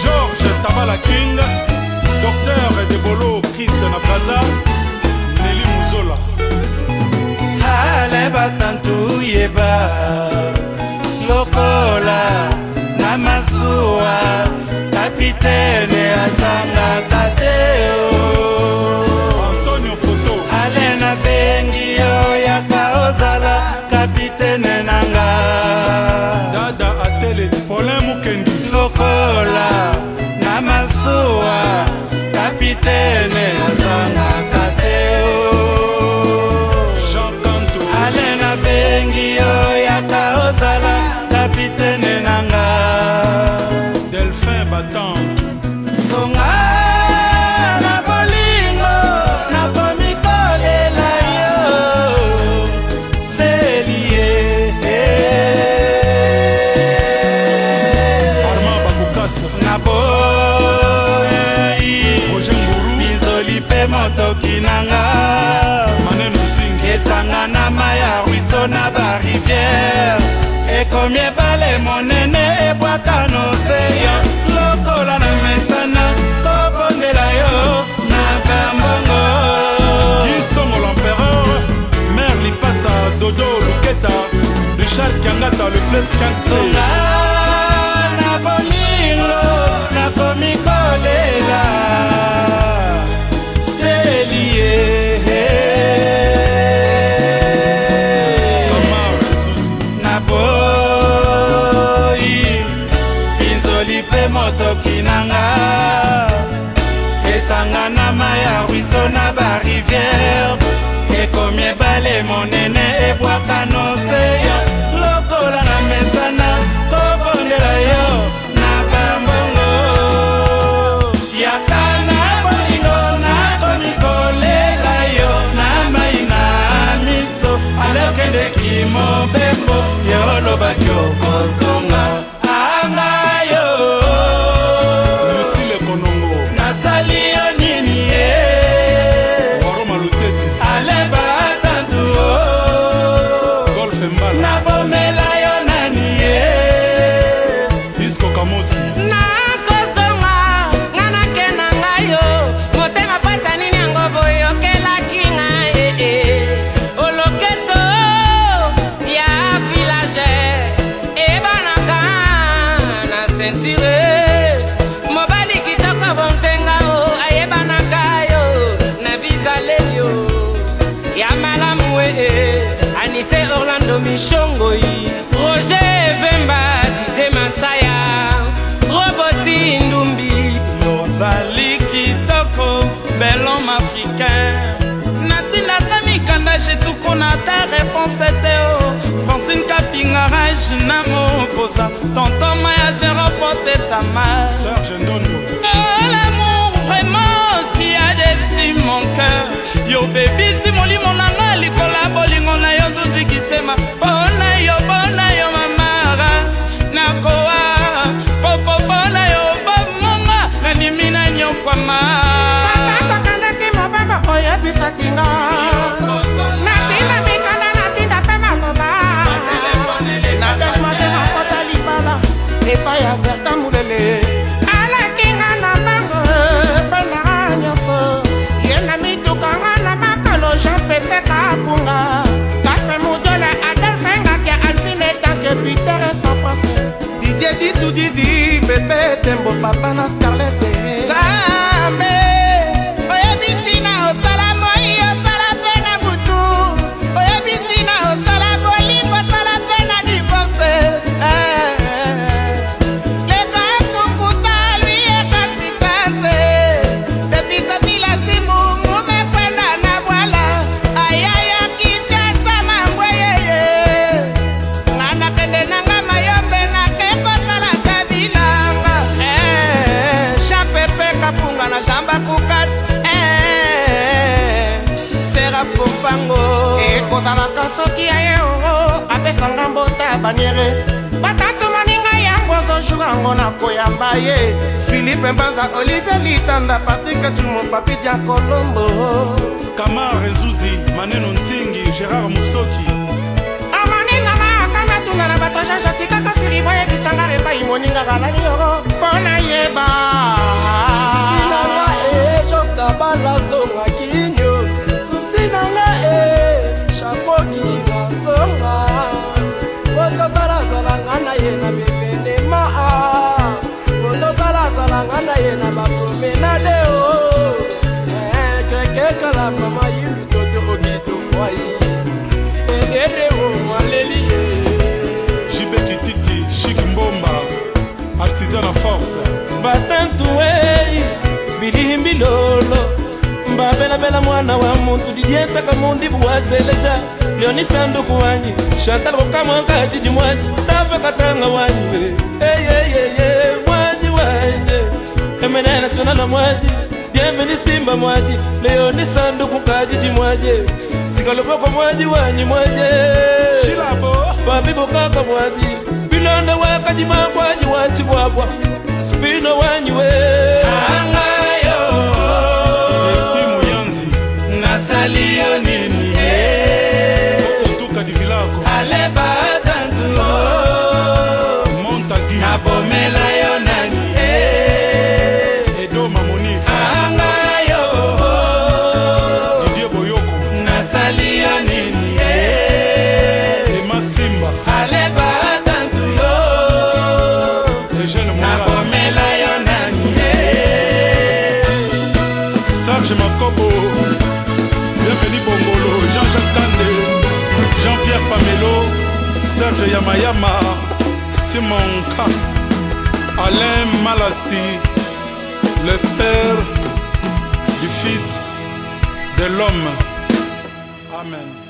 Georges Tabala King, Docteur Debolo Chris na Brazza, Nelly Muzola. Ale batantu yeba lokola na masuwa kapitene azangaka te o. Antonio Foto. Ale nabengi yo yaka ozala kapitene nanga. Dada Atele, Paulin Mukendi. Lokola na masuwa kapitene azangaka te o. Jean Kanto. Ale nabengi yo yaka ozala kapitene nanga. Delphin Batantu. Zonga na bolingo nakomi kolela yo selie. Armand Bakokasa. Naboyi Roger Nguru. Bizoli mpe motoki nanga. Maneno Nsingi. Esanga na mai ya ruisseau na barivière ekomi ebale monene ebwaka noseya lokola na mesana kobondela yo na bambongo. Guy Songo l'empereur, Mère Lipasa, Dodo Luketa, Richard Kiangata, le fleuve Kiangse. Zonga na bolingo nakomi kolela selie. Kamar Nzuzi. Naboyi pinzoli mpe motoki nanga esanga na mai ya ruisseau na barivière ekomi ebale monene ebwaka noseya lokola na mesana kobondela yo na bambongo yaka na bolingo nakomi kolela yo na mai na miso ale okendeki mobembo yo olobaki okozonga anga yo. Lucille Konongo. Nasali yo nini ye? Waroma Lutete. Aleba tantu o. Golf Mbala. Nabomela yo nani ye? Cisco Kamosi. Nakozonga nga nake na ngai yo motema pasa nini yango boyokelaki ngai eh, eh. Oloketo ya filage ebanaka na ceinture mobali kitoko bonzenga o ayebanaka yo na bizaleli yo ya malamu ee Anise Orlando Mishongoi Roger Vemba Dide Masaya Roboti Ndumbi. Yozali kitoko bel homme africain natindaka mikanda jetukuna ta réponse te o Francine Kapinga Rage na moposa tonton Maya zero potetama. Serge Ndondo. Oh l'amour, vraiment tu as déçu mon cœur yo bebisi molimo na nga likola bolingo na yo nzuzikisema mpona yo mpona yo mamara nakowa popo mpona yo bomonga nandimi na nyokwama. Tata tokandaki mobembo oyebisaki nga natinda mikanda natinda mpe maloba Nadege Matema kota libala epai ya Verta Mulele alaki nga na mbango mpe na nyonso ye na mituka nga na makalo Jean Pepe Kapunga Kafe Mudola Adolphe Ngakia Alvine Tanke Peter Papafe. Didie Ditu Didi Pepe Tembo papa na Scarlete. Nzambe oyebi ntina osala moi osala mpe na butu oyebi ntina osala bolingo osala mpe na divorce. Leka ekukuta lui egrande puissance depuis Sofila Simbu mumekwenda na bwala ayaya Kinshasa mambwe yeye nga nakende nanga mayombe nake kosala kabilanga. Jean Pepe Kapunga na Jean Bakukas Sera Popango. Ekozalaka soki aye oo apesanga mbota baniere batatu moninga yango azojour yango na koyamba ye. Philippe Mbanza Olivier Litanda Patrik Chumo Papi Dia Kolombo. Kamar Nzuzi, Maneno Ntingi, Gérard Musoki. Amoninga na akana tuna na bato jaja tikaka siri boyebisanga epai moningaka nani yoro mpo na ye. Suzanne Force. Batantu ei bilimbi lolo mbabelabela mwana wa muntu didientaka mundi buwateleja leoni sanduku wanyi chantal kokamwa kajiji mwanyi tava katanga wanyi eyeyeye mwaji wanje emene national mwaji bienveni simba mwaji leoni sanduku kajiji mwaje sikaloboko mwaji wanyi mwaje Shilabo. Babi bokaka mwaji bilonda wakajima mwaji wachibwabwa spino wanyiwe Angayo Estime Yanzi. Nasali yo nini Otuka di Vilako. Aleba tantu Montagui. Nabomela yo nani Edo Mamoni. Angayo Didier Boyoko. Nasali yo nini Emma Simba. Aleba tantu yo Eugène Moura. Nabomela yo nani Serge Makobo. Bienvenue Bongolo. Jean-Jacques Kande. Jean-Pierre Pamelo. Serge Yamayama. Simon K. Alain Malassi. Le père du Fils de l'homme. Amen.